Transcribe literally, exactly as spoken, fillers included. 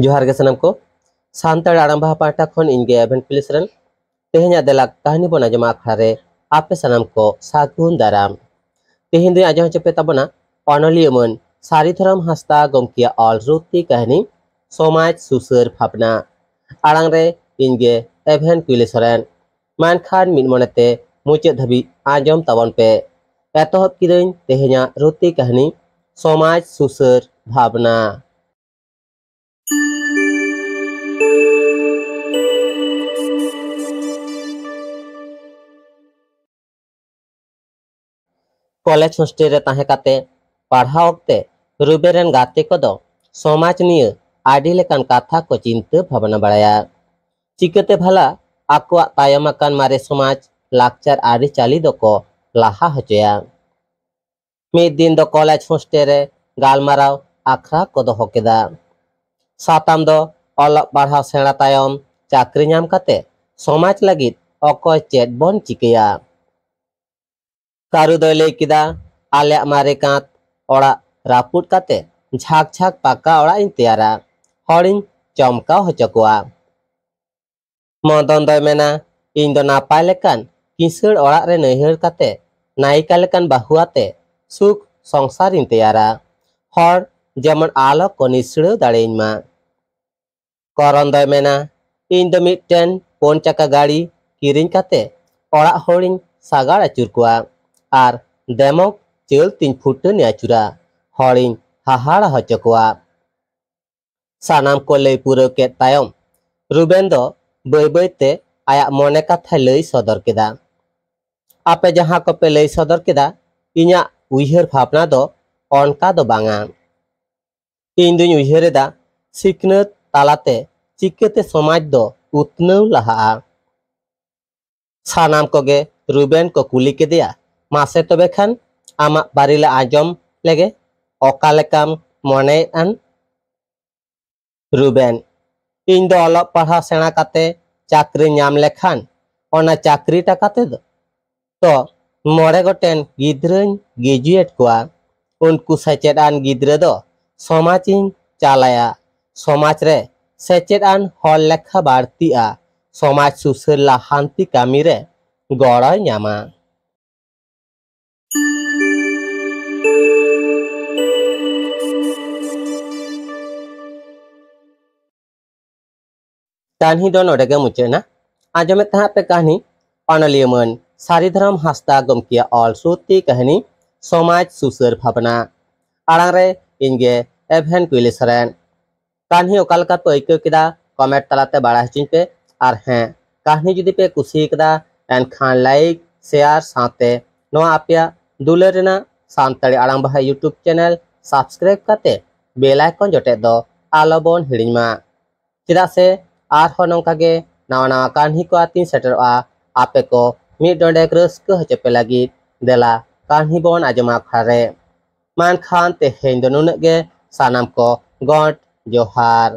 ᱡᱚᱦᱟᱨ ᱜᱮ ᱥᱟᱱᱟᱢ ᱠᱚ᱾ ᱥᱟᱱᱛᱟᱲ ᱟᱲᱟᱝ ᱵᱟᱦᱟ ᱯᱟᱦᱴᱟ ᱠᱷᱚᱱ ᱤᱧ ᱜᱮ ᱮᱵᱷᱮᱱ ᱯᱩᱞᱤᱥ ᱨᱮᱱ ᱛᱮᱦᱮᱧᱟᱜ ᱫᱮᱞᱟ ᱠᱟᱹᱦᱱᱤ ᱵᱚᱱ ᱟᱸᱡᱚᱢᱟ ᱟᱠᱷᱲᱟ ᱨᱮ ᱟᱯᱮ ᱥᱟᱱᱟᱢ ᱠᱚ ᱥᱟᱹᱜᱩᱱ ᱫᱟᱨᱟᱢ᱾ ᱛᱮᱦᱮᱧ ᱫᱚᱧ ᱟᱸᱡᱚᱢ ᱦᱚᱪᱚ ᱯᱮ ᱛᱟᱵᱚᱱᱟ ᱚᱱᱚᱞᱤᱭᱟᱹ ᱢᱟᱹᱱ ᱥᱟᱹᱨᱤ ᱫᱷᱚᱨᱚᱢ ᱦᱟᱸᱥᱫᱟ ᱜᱚᱢᱠᱮᱭᱟᱜ ᱚᱞ ᱨᱩᱛᱤ ᱠᱟᱹᱦᱱᱤ ᱥᱚᱢᱟᱡᱽ ᱥᱩᱥᱟᱹᱨ ᱵᱷᱟᱵᱽᱱᱟ᱾ ᱟᱲᱟᱝ ᱨᱮ ᱤᱧ ᱜᱮ ᱮᱵᱷᱮᱱ ᱯᱩᱞᱤᱥ ᱨᱮᱱ᱾ ᱢᱮᱱᱠᱷᱟᱱ ᱢᱤᱫ ᱢᱚᱱᱮᱛᱮ ᱢᱩᱪᱟᱹᱫ ᱫᱷᱟᱹᱵᱤᱡ ᱟᱸᱡᱚᱢ ᱛᱟᱵᱚᱱ ᱯᱮ᱾ ᱮᱛᱚᱦᱚᱵ ᱠᱤᱫᱟᱹᱧ ᱛᱮᱦᱮᱧᱟᱜ ᱨᱩᱛᱤ ᱠᱟᱹᱦᱱᱤ ᱥᱚᱢᱟᱡᱽ ᱥᱩᱥᱟᱹᱨ ᱵᱷᱟᱵᱽᱱᱟ᱾ ᱠᱚᱞᱮᱡᱽ ᱦᱳᱥᱴᱮᱞ ᱨᱮ ᱛᱟᱦᱮᱸ ᱠᱟᱛᱮ ᱯᱟᱲᱦᱟᱣ ᱚᱠᱛᱮ ᱨᱩᱵᱮᱱ ᱨᱮᱱ ᱜᱟᱛᱮ ᱠᱚᱫᱚ ᱥᱚᱢᱟᱡᱽ ᱱᱤᱭᱟᱹ ᱟᱹᱰᱤ ᱞᱮᱠᱟᱱ ᱠᱟᱛᱷᱟ ᱠᱚ ᱪᱤᱱᱛᱟᱹ ᱵᱷᱟᱵᱽᱱᱟ ᱵᱟᱲᱟᱭᱟ᱾ ᱪᱤᱠᱟᱹᱛᱮ ᱵᱷᱟᱞᱟ ᱟᱠᱚᱣᱟᱜ ᱛᱟᱭᱚᱢ ᱟᱠᱟᱱ ᱢᱟᱨᱮ ᱥᱚᱢᱟᱡᱽ, ᱞᱟᱠᱪᱟᱨ, ᱟᱹᱨᱤᱪᱟᱹᱞᱤ ᱫᱚᱠᱚ ᱞᱟᱦᱟ ᱦᱚᱪᱚᱭᱟ᱾ ᱢᱤᱫ ᱫᱤᱱ ᱫᱚ ᱠᱚᱞᱮᱡᱽ ᱦᱳᱥᱴᱮᱞ ᱨᱮ ᱜᱟᱞᱢᱟᱨᱟᱣ ᱟᱠᱷᱲᱟ ᱠᱚ ᱫᱚᱦᱚ ᱠᱮᱫᱟ᱾ ᱥᱟᱛᱟᱢ ᱫᱚ ᱚᱞᱚᱜ ᱯᱟᱲᱦᱟᱣ ᱥᱮᱬᱟ ᱛᱟᱭᱚᱢ ᱪᱟᱹᱠᱨᱤ ᱧᱟᱢ ᱠᱟᱛᱮ ᱥᱚᱢᱟᱡᱽ ᱞᱟᱹᱜᱤᱫ ᱚᱠᱚᱭ ᱪᱮᱫ ᱵᱚᱱ ᱪᱤᱠᱟᱹᱭᱟ᱾ ᱠᱟᱹᱨᱩ ᱫᱚᱭ ᱞᱟᱹᱭ ᱠᱮᱫᱟ, "ᱟᱞᱮᱭᱟᱜ ᱢᱟᱨᱮ ᱠᱟᱸᱛ ᱚᱲᱟᱜ ᱨᱟᱹᱯᱩᱫ ᱠᱟᱛᱮ ᱡᱷᱟᱠ ᱡᱷᱟᱠ ᱯᱟᱠᱟ ᱚᱲᱟᱜ ᱤᱧ ᱛᱮᱭᱟᱨᱟ, ᱦᱚᱲᱤᱧ ᱪᱚᱢᱠᱟᱣ ᱦᱚᱪᱚ ᱠᱚᱣᱟ᱾" ᱢᱚᱫᱚᱱ ᱫᱚᱭ ᱢᱮᱱᱟ, "ᱤᱧ ᱫᱚ ᱱᱟᱯᱟᱭ ᱞᱮᱠᱟᱱ ᱠᱤᱥᱟᱹᱬ ᱚᱲᱟᱜ ᱨᱮ ᱱᱟᱹᱭᱦᱟᱹᱨ ᱠᱟᱛᱮ ᱱᱟᱭᱤᱠᱟ ᱞᱮᱠᱟᱱ ᱵᱟᱹᱦᱩ ᱟᱛᱮ ᱥᱩᱠ ᱥᱚᱝᱥᱟᱨᱤᱧ ᱛᱮᱭᱟᱨᱟ, ᱦᱚᱲ ᱡᱮᱢᱚᱱ ᱟᱞᱚ ᱠᱚ ᱱᱤᱥᱲᱟᱹᱣ ᱫᱟᱲᱮᱭᱟᱹᱧ ᱢᱟ᱾" ᱠᱚᱨᱚᱱ ᱫᱚᱭ ᱢᱮᱱᱟ, "ᱤᱧ ᱫᱚ ᱢᱤᱫᱴᱮᱱ ᱯᱩᱱ ᱪᱟᱠᱟ ᱜᱟᱹᱲᱤ ᱠᱤᱨᱤᱧ ᱠᱟᱛᱮ ᱚᱲᱟᱜ ᱦᱚᱲᱤᱧ ᱥᱟᱜᱟᱲ ᱟᱹᱪᱩᱨ ᱠᱚᱣᱟ ᱟᱨ ᱫᱮᱢᱚᱠ ᱪᱟᱹᱞ ᱛᱤᱧ ᱯᱷᱩᱴᱟᱹᱱᱤ ᱟᱹᱪᱩᱨᱟ, ᱦᱚᱲᱤᱧ ᱦᱟᱦᱟᱲᱟ ᱦᱚᱪᱚ ᱠᱚᱣᱟ᱾" ᱥᱟᱱᱟᱢ ᱠᱚ ᱞᱟᱹᱭ ᱯᱩᱨᱟᱹᱣ ᱠᱮᱫ ᱛᱟᱭᱚᱢ ᱨᱩᱵᱮᱱ ᱫᱚ ᱵᱟᱹᱭ ᱵᱟᱹᱭ ᱛᱮ ᱟᱭᱟᱜ ᱢᱚᱱᱮ ᱠᱟᱛᱷᱟᱭ ᱞᱟᱹᱭ ᱥᱚᱫᱚᱨ ᱠᱮᱫᱟ᱾ "ᱟᱯᱮ ᱡᱟᱦᱟᱸ ᱠᱚᱯᱮ ᱞᱟᱹᱭ ᱥᱚᱫᱚᱨ ᱠᱮᱫᱟ, ᱤᱧᱟᱹᱜ ᱩᱭᱦᱟᱹᱨ ᱵᱷᱟᱵᱽᱱᱟ ᱫᱚ ᱚᱱᱠᱟ ᱫᱚ ᱵᱟᱝᱟ᱾ ᱤᱧ ᱫᱩᱧ ᱩᱭᱦᱟᱹᱨ ᱮᱫᱟ, ᱥᱤᱠᱷᱱᱟᱹᱛ ᱛᱟᱞᱟᱛᱮ ᱪᱤᱠᱟᱹᱛᱮ ᱥᱚᱢᱟᱡᱽ ᱫᱚ ᱩᱛᱱᱟᱹᱣ ᱞᱟᱦᱟᱜᱼᱟ?" ᱥᱟᱱᱟᱢ ᱠᱚᱜᱮ ᱨᱩᱵᱮᱱ ᱠᱚ ᱠᱩᱞᱤ ᱠᱮᱫᱮᱭᱟ, "ᱢᱟᱥᱮ ᱛᱚᱵᱮ ᱠᱷᱟᱱ ᱟᱢᱟᱜ ᱯᱟᱹᱨᱤᱞᱮ ᱟᱸᱡᱚᱢ ᱞᱮᱜᱮ, ᱚᱠᱟ ᱞᱮᱠᱟᱢ ᱢᱚᱱᱮᱭᱮᱫ ᱟᱱ?" ᱨᱩᱵᱮᱱ, "ᱤᱧ ᱫᱚ ᱚᱞᱚᱜ ᱯᱟᱲᱦᱟᱣ ᱥᱮᱬᱟ ᱠᱟᱛᱮ ᱪᱟᱹᱠᱨᱤ ᱧᱟᱢ ᱞᱮᱠᱷᱟᱱ ᱚᱱᱟ ᱪᱟᱹᱠᱨᱤ ᱴᱟᱠᱟ ᱛᱮᱫᱚ ᱛᱚ ᱢᱚᱬᱮ ᱜᱚᱴᱮᱱ ᱜᱤᱫᱽᱨᱟᱹᱧ ᱜᱨᱮᱡᱩᱭᱮᱴ ᱠᱚᱣᱟ᱾ ᱩᱱᱠᱩ ᱥᱮᱪᱮᱫ ᱟᱱ ᱜᱤᱫᱽᱨᱟᱹ ᱫᱚ ᱥᱚᱢᱟᱡᱽ ᱤᱧ ᱪᱟᱞᱟᱭᱟ, ᱥᱚᱢᱟᱡᱽ ᱨᱮ ᱥᱮᱪᱮᱫ ᱟᱱ ᱦᱚᱲ ᱞᱮᱠᱷᱟ ᱵᱟᱹᱲᱛᱤᱜᱼᱟ᱾ ᱥᱚᱢᱟᱡᱽ ᱥᱩᱥᱟᱹᱨ ᱞᱟᱦᱟᱱᱛᱤ ᱠᱟᱹᱢᱤ ᱨᱮ ᱜᱚᱲᱚᱭ ᱧᱟᱢᱟ᱾ ᱠᱟᱹᱦᱱᱤ ᱫᱚ ᱱᱚᱰᱮ ᱜᱮ ᱢᱩᱪᱟᱹᱫ ᱮᱱᱟ᱾ ᱟᱸᱡᱚᱢᱮᱫ ᱛᱟᱦᱮᱸᱫ ᱯᱮ ᱠᱟᱹᱦᱱᱤ ᱚᱱᱚᱞᱤᱭᱟᱹ ᱢᱟᱹᱱ ᱥᱟᱹᱨᱤᱫᱷᱚᱨᱚᱢ ᱦᱟᱸᱥᱫᱟ ᱜᱚᱢᱠᱮᱭᱟᱜ ᱚᱞ ᱥᱩᱨᱛᱤ ᱠᱟᱹᱦᱱᱤ ᱥᱚᱢᱟᱡᱽ ᱥᱩᱥᱟᱹᱨ ᱵᱷᱟᱵᱽᱱᱟ᱾ ᱟᱲᱟᱝ ᱨᱮ ᱤᱧ ᱜᱮ ᱮᱵᱷᱮᱱ ᱠᱩᱭᱞᱤ ᱥᱚᱨᱮᱱ᱾ ᱠᱟᱹᱦᱱᱤ ᱚᱠᱟ ᱞᱮᱠᱟ ᱯᱮ ᱟᱹᱭᱠᱟᱹᱣ ᱠᱮᱫᱟ, ᱠᱚᱢᱮᱱᱴ ᱛᱟᱞᱟᱛᱮ ᱵᱟᱲᱟᱭ ᱦᱚᱪᱚᱧ ᱯᱮ᱾ ᱟᱨ ᱦᱮᱸ, ᱠᱟᱹᱦᱱᱤ ᱡᱩᱫᱤ ᱯᱮ ᱠᱩᱥᱤ ᱠᱟᱫᱟ, ᱮᱱᱠᱷᱟᱱ ᱞᱟᱭᱤᱠ, ᱥᱮᱭᱟᱨ ᱥᱟᱶᱛᱮ ᱱᱚᱣᱟ ᱟᱯᱮᱭᱟᱜ ᱫᱩᱞᱟᱹᱲ ᱨᱮᱱᱟᱜ ᱥᱟᱱᱛᱟᱲᱤ ᱟᱲᱟᱝ ᱵᱟᱦᱟ YouTube ᱪᱮᱱᱮᱞ ᱥᱟᱵᱥᱠᱨᱟᱭᱤᱵ ᱠᱟᱛᱮ ᱵᱮᱞ ᱟᱭᱠᱚᱱ ᱡᱚᱴᱮᱫ ᱫᱚ ᱟᱞᱚ ᱵᱚᱱ ᱦᱤᱲᱤᱧ ᱢᱟ᱾ ᱪᱮᱫᱟᱜ ᱥᱮ ᱟᱨᱦᱚᱸ ᱱᱚᱝᱠᱟ ᱜᱮ ᱱᱟᱣᱟ ᱱᱟᱣᱟ ᱠᱟᱹᱦᱱᱤ ᱠᱚ ᱟᱛᱤᱧ ᱥᱮᱴᱮᱨᱚᱜᱼᱟ, ᱟᱯᱮ ᱠᱚ ᱢᱤᱫ ᱰᱚᱸᱰᱮᱠ ᱨᱟᱹᱥᱠᱟᱹ ᱦᱚᱪᱚ ᱯᱮ ᱞᱟᱹᱜᱤᱫ᱾ ᱫᱮᱞᱟ ᱠᱟᱹᱦᱱᱤ ᱵᱚᱱ ᱟᱸᱡᱚᱢᱟ ᱟᱠᱷᱲᱟ ᱨᱮ᱾ ᱢᱟ ᱮᱱᱠᱷᱟᱱ ᱛᱮᱦᱮᱧ ᱫᱚ ᱱᱩᱱᱟᱹᱜ ᱜᱮ᱾ ᱥᱟᱱᱟᱢ ᱠᱚ ᱜᱚᱸᱰ ᱡᱚᱦᱟᱨ᱾